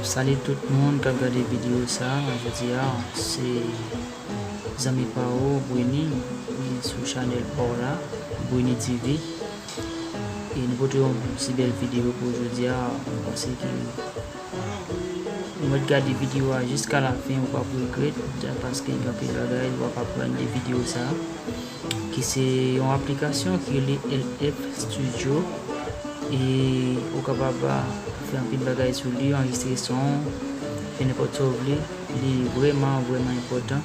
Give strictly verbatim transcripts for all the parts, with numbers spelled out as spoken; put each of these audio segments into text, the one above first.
Salut tout moun k ap gade videyo sa a. Jodi a, se zanmi pa ou, Brini, li sou chanèl pa w la, Brini T V. E nou pote yon si bèl videyo pou jodi a. Mwen panse ke ou mèt gade videyo a jiska lafen, ou p ap regrèt, paske gen anpil bagay w ap aprann de videyo sa a, ki se yon aplikasyon ki rele L F Studio. E ou kapab fè anpil bagay sou li, anrejistre son, fè nenpòt sa w vle. Li vrèman, vrèman enpòtan.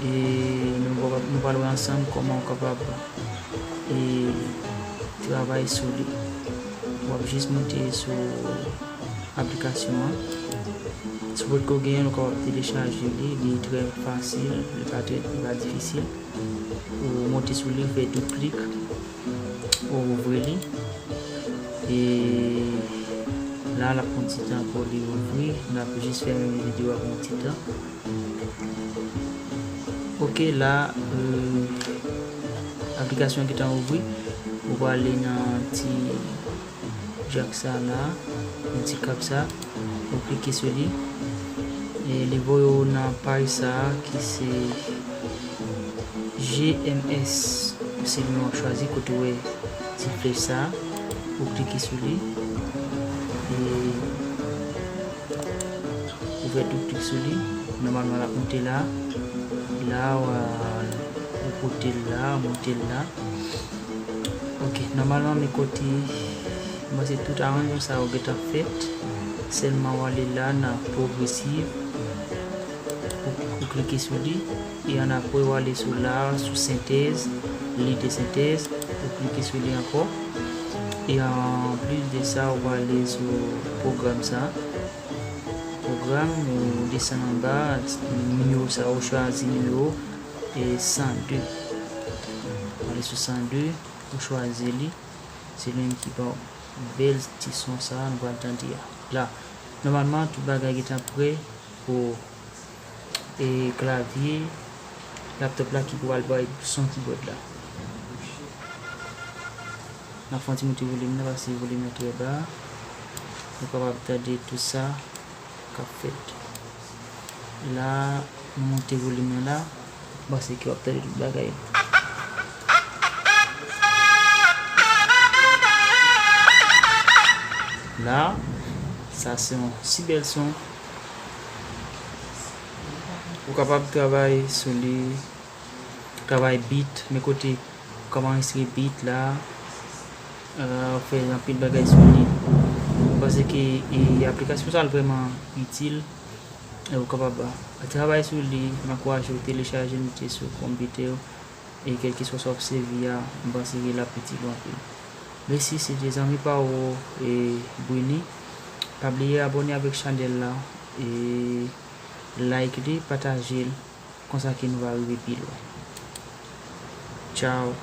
E nou, nou pral wè ansanm kòman ou kapab, e, travay sou li. W ap jis moute sou aplikasyon an. Si w potko genyen l, ou kapab telechaje li, li trè fasil, li pa trè, li pa difisil. Ou monte sou li, ou fè doub klik, ou ouvri li. E la, l ap pran ti tan pou li ouvri. N ap jis fèmen videyo a pou yon ti tan. Ok, la, euh, aplikasyon an gentan ouvri. Ou prale nan ti jak sa la, yon ti kap sa, ou klike sou li. E li voye w nan paj sa a ki se G M S. Se li w ap chwazi kote w wè ti flèch sa a, ou klike sou li. E ou fè doub klik sou li. Nòmalman, l ap monte la. La, w a, ou pote l la, monte l la. Ok, nòmalman, men kote, mwen se tout aranjman sa yo gentan fèt. Sèlman w ale la nan progresive. Ou, ou klike sou li. E annapre, w ale sou la, sou sentèz, lide sentèz. Ou klike sou li ankò. E anplis de sa, w ale sou pwogram sa. Pwogram, ou desann anba, nimewo sa, ou chwazi nimewo e san de. Ou ale sou san de, ou chwazi li. Se li menm ki ba w bèl ti son sa a nou pral tande a. La, nòmalman, tout bagay gentan prè pou, e, klavye, laptòp la ki pral bay son kibòd la. N ap fè yon ti moute volim nan, paske volim nan trè ba. Nou kapab tande tout sa k ap fèt. La, nou monte volim nan la. M panse ke w ap tande tout bagay. La, sa se yon si bèl son. Ou kapab travay sou li, travay beat, men kote ou kapab anrejistre beat la, euh, fè anpil bagay sou li. M panse ke, e, aplikasyon sa a vrèman itil. E ou kapab travay sou li, m ankouraje w telechaje l, mete sou konpitè w, e kèlkeswa sa w ap sèvi a, m panse ke l ap itil ou anpil. Mèsi, se te zanmi pa ou, e, Brini. Pa bliye abòne avèk chanèl la, e like li, pataje l, konsa ke nou va rive pi lwen. Tchao.